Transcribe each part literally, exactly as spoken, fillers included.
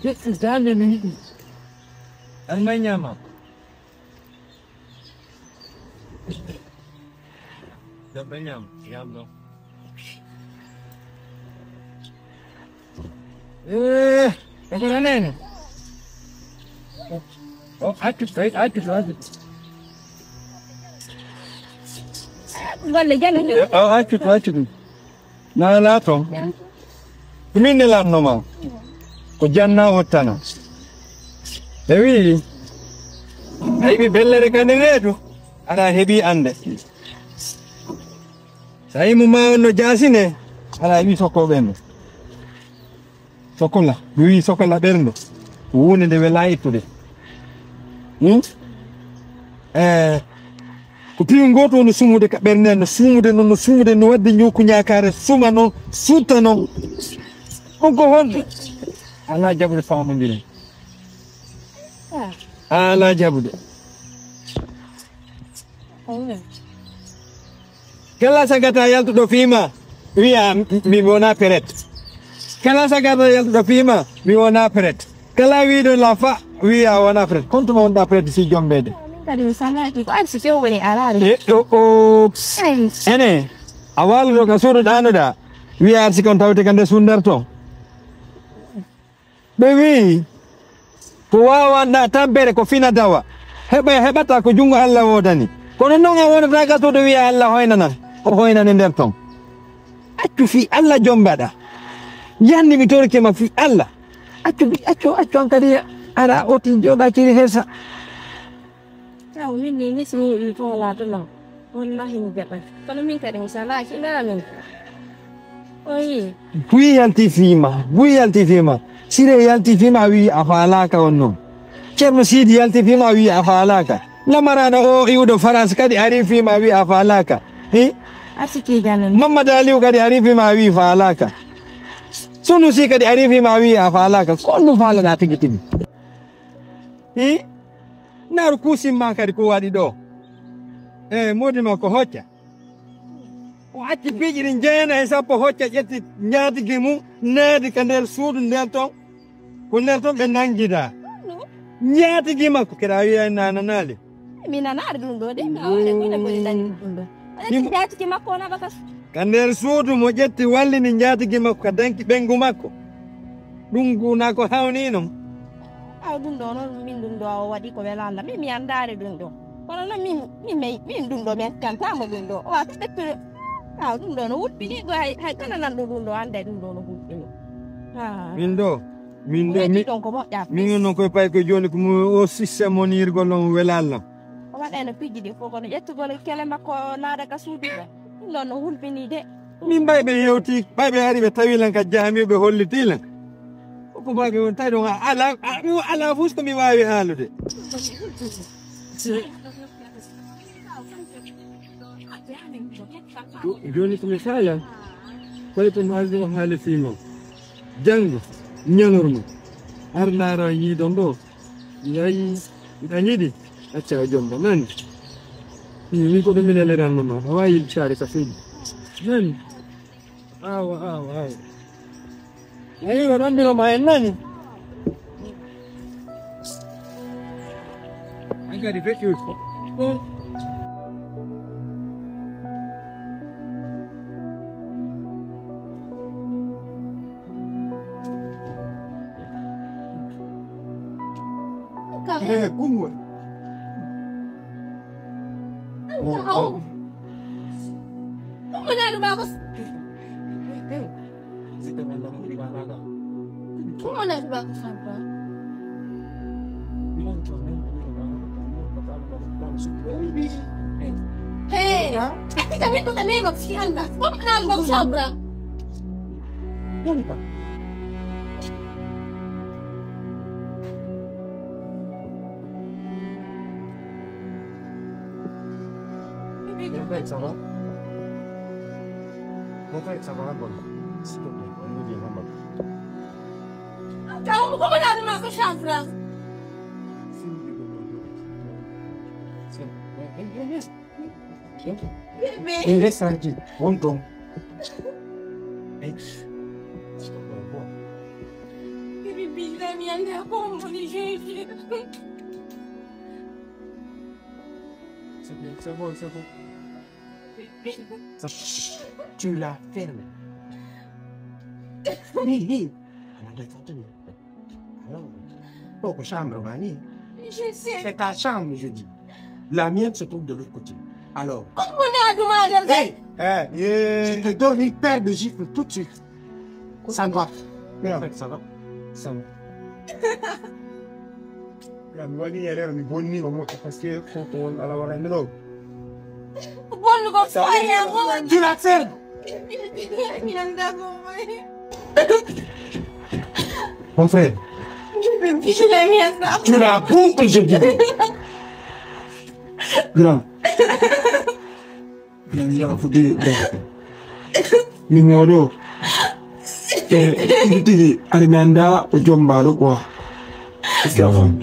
Keƴƴi daande mi yiɗi. An may ñaama. Ɗon ɓe ñaam, ñaam ɗon. Eh, ko ko nene. O, accu, accu, accu. Golle jalo. O, accu, accu. Naalaa ton. Ko min nelanno ma. Ko janna wottana. Ɓe wi'i, a yiɓi bellere ka nde reedu, aɗa heɓi annde. So a yi'i mo maa on no jaasine, aɗa heɓi sokkooɓe mo. Sokola, mi wi'i sokola ɓernde. Ko huunde nde welaa ittude. Hmm? Eh, Ko piiw ngootu woni sumude ka ɓernde, no sumude non, no sumude, no wadde ñuuku ñaakaare, suma non, sutta non. Ɗum ko honɗum? Alaa jaɓude faamondire. Ah. Alaa jaɓude. Oh. Kala sagata yaltuɗo fii ma, wi'a mi, mi wona peret. Kala sagata yaltuɗo fii ma, mi wona peret. Kala wi'uɗo la fa, wi'a wona peret. Kon tuma wonɗa peret si jombeede. Min kadi mi salaaki ko arsike o woni alaare. E, o, o, Ay. Ene, a waaluɗo ka suudu ɗaanoɗa, wi'a arsike on tawte ka nder suudu nder ton. Ɓe wi'i, ko waawanɗaa tampere ko fina dawa. Heɓa, heɓata ko junngo Alla woodani. Kono non a wonata ka suudu wi'a Alla hoynanan. O hoynane nder ton. Accu fii Alla jombaɗa. Yanni mi torike ma fii Alla. Accu, accu, accu an kadi aɗa oti jooɗa kiri hesa. Taw min ni, ni si mi yiɗi ko wala to law. Wallahi mi jaɓan. Kono min kadi mi salaaki, mi amin. O yi. Buy yalti fii ma, buy yalti fii ma. Sire yalti fii ma, wi'i a faalaaka on non. Ceerno Siidi yalti fii ma, wi'i a faalaaka. Lamaraano o iwɗo France kadi ari fii ma, wi'i a faalaaka. Hi? A sikii ganen. Mamadu Aliyu kadi ari fii ma, wi'i faalaaka. Sunusi kadi ari fii ma, wi'i a faalaaka. Ko on ɗum faalaɗaa tigi tigi? Hi? Naaru kuusin ma kadi ko waɗi ɗo. E moodi ma ko hocca. O acci piiji ɗin jeena e sappo, hocca, ƴetti njaatigi mum, naati ka nder suudu nder ton. Ko nder ton ɓe nangidaa. Njaatigi makko, keɗa wi'a en nananaali. Mi nanaali ɗum ɗo de, ka hoore mum ne ko mi nani ɗum ɗo. O ƴetti njaatigi makko, o naɓa ka su- Ka nder suudu mo ƴetti wallini njaatigi makko ka danki ɓeyngu makko. Ɗum gu na ko hawni non. Aw, ɗum ɗo noon, min ɗum ɗo o waɗi ko wela Allah. Min mi anndaali ɗum ɗo. Kono noon min, min, min, min ɗum ɗo mi accantamo ɗum ɗo. O wata ɓettude. Aw, ɗum ɗo no hulɓini ɗo hay, hay kala nanɗo ɗum ɗo annday ɗum ɗo no hulɓini. Ha. Min ɗo, min ɗo, Weeti mi, ɗon ko moƴƴa. Min non koye pay ko jooni ko mo o système on yirgol on wela Allah. O waɗayno piiji ɗi fof kono ƴettugol kele makko naada ka suudu ɗo. Ɗum ɗon no hulɓini de. Min mbay ɓe yewti, ɓay ɓe ari ɓe tawi lan ka jaami ɓe holliti lan. Ko mbay ɓe won tawi ɗon a ala, a, mi ala fus ko mi waawi haalude. Jo-, jooni ko mi faala, koye to mi haalde o haala fii mon. Janngo, ñalorma, ar ndaara yiidon ɗo. Yayi, ɗan yiɗi, acca o jomba, nani? Min ko ɗum mi leleran no ma, a waawi yiɗi caare ka fii. Nani? Awa, awa, awa. Ayi, o ɗon mbiro ma en nani? An kadi feƴƴi. Eh, kun woni? Hey, kita minta kami maksiat lah. Kau kenal bang Sabra? Mon frère, ça va? Mon frère, ça va, bon. S'il te plaît, on revient, on va. Tahu ko mana ma ko Sabra. Bébé. Bébé. Bébé, ça dit, bon, bon. Hey. S'il te plaît, bon. C'est bien, c'est bon, c'est bon. Ça, chut, tu la fermes. Hé, hé. Alors, oh, chambre, Mani. Je sais. C'est ta chambre, je dis. La mienne se trouve de l'autre côté. Alors. Comment on a demandé? Hé, hé, je te donne une paire de gifles tout de suite. Ça va. Bien. Ça va. Ça va. Ya, mi waɗi erreur, mi bonni mo moƴƴo, parce que ko, ko on ala wala mi ɗo. Bonnugo faya, bonnugo. Tu la fermes. Mi anndaa ko moy. Mon frère. Mi anndaa. Tu la boucle, je dis. Grand. Min yaafudii ɓe. Min o ɗoo. E, tigi tigi, ari mi anndaa o jommbaaɗo quoi. Est-ce que a faamu?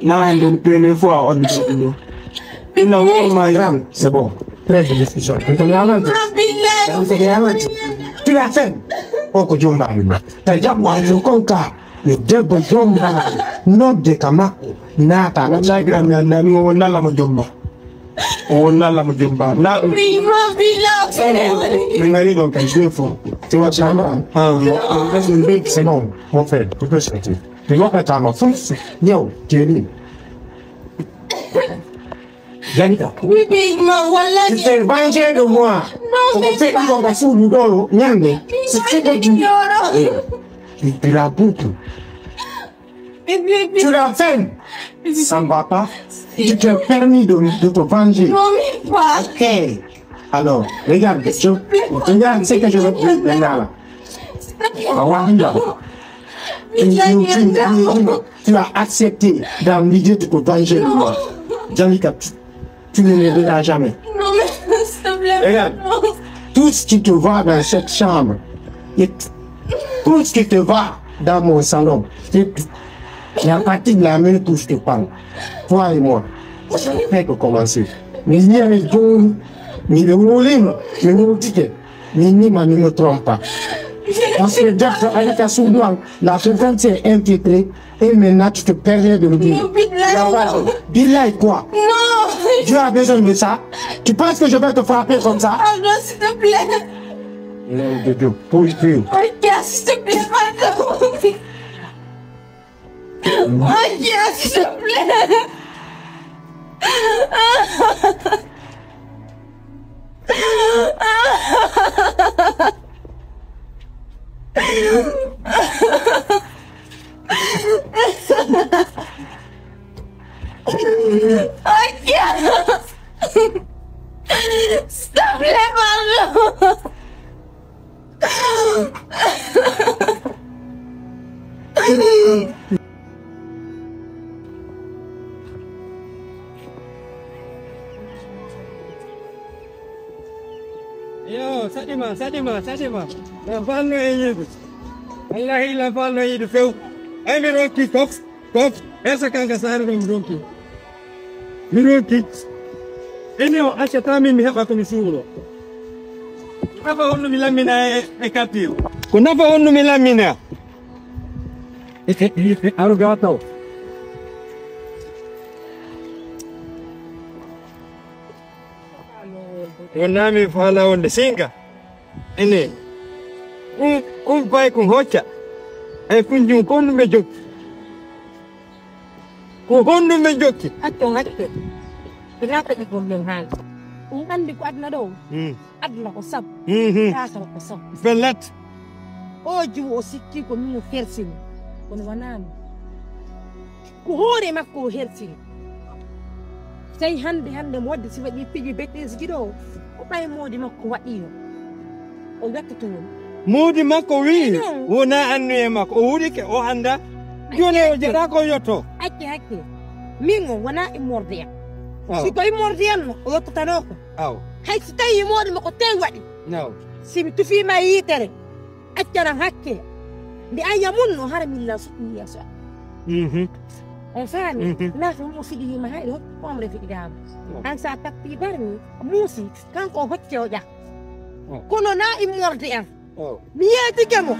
Na en ɗon première fois on ɗo. Inna wo ma ram, c'est bon. Très bien, discussion. Ko ko yamante. Ko ko yamante. Tu la fermes. O ko jommbaaɗo. Ta jaɓu a yo kon ka. Yo debbo jomba nodde ka makko, naata. Wallahi, mi anndaa, mi o wonnalla mo jomba. O wonnalla mo jomba. Na, mi ngari ɗon kay, je fo. Ti wa chama. Ah, c'est bon, mon frère, tu peux sortir. Tu vois que t'as ma force. Yo, Thierry. Janta. Oui, oui, ma, wallahi. Tu t'es vengé de moi. Non, mais pas. On fait une conversation, nous, non, non, non. C'est ce que tu dis. Eh, tu, tu la boucle. Mais, mais, mais. Tu la fermes. Ça ne va pas. Tu t'es permis de, de te venger. Non, mais pas. Ok. Alors, regarde, je, regarde ce que je vais te dire maintenant là. Ah, ouais, là. Tu, tu, tu, tu, tu as accepté dans l'idée de te venger de moi. Jalika, tu, tu ne le verras jamais. Non, mais s'il te plaît, regarde, non. Tout ce qui te va dans cette chambre, et tout ce qui te va dans mon salon, c'est tout. Et à partir de la minute où je te parle, toi et moi, ça ne fait que commencer. Mais il y a les jours, mais le roulim, mais le ticket. Min ni ma, mi ne me trompe pas. Parce que Docteur Aïta Soudouane, la présidente s'est infiltrée et maintenant tu te permets de me dire. Non, billahi. Billahi quoi? Non. Dieu a besoin de ça? Tu penses que je vais te frapper comme ça? Ah non, s'il te plaît. Non, de Dieu, pour Dieu. Ok, s'il te plaît, pardon. Oh, Dieu, s'il te plaît. Oh, Dieu. S'il te plaît, pardon. Yo, Sadima, Sadima, Sadima. La fanno e yidu. Wallahi, la fanno e yidu few. Ay, mi ronki kof, kof. Esa kanga sare ɗum ronki. Mi ronki. Ene o accata min mi heɓa ko mi suuɗo. Ko nafa honno mi lammina e, e kappi o? Ko nafa honno mi lammina? E, e, e, e, aro gawa taw. Wonnaa mi faala wonde singa. Ene. Kun, kun fay kun hocca. Ay kun jum ko honɗum ɓe jokki. Ko honɗum ɓe jokki. Acco, acco. Ina ko ɗi gomɗen haala. On anndi ko aduna ɗo. Hmm. Aduna ko sabu. Mhm. Taasal ko sabu. Fellat. O jum o sikki ko min o hersini. Kono wonaa min. Ko hoore makko o hersini. Tawi hannde, hannde mo waɗde si waɗi piiji bêtise ji ɗo, ko ɓay moodi makko waɗi o. O yottoto non. Moodi makko wi'i, non. Wonaa anniye makko. O wuɗike, o annda. Jooni o jeɗa ko yotto. Acce, acce. Min o wonaa immorde yam. Aw. Si ko immorde yam no, o yottotanoo ko. Aw. Hay si tawi moodi makko tawi waɗi. Aw. Si mi tufiima e yitere. Accana hakke. Nde an yamunno, hara min la suɗɗi yeeso am. Mhm. On faami? Mhm. Nafi mo fiɗi hima hayɗo, homre fiɗi dama. Oh. An sa tappi barmi, muusi, kanko o hocce o ƴa. Oh. Kono na immorde an. Oh. Mi yeetike mo.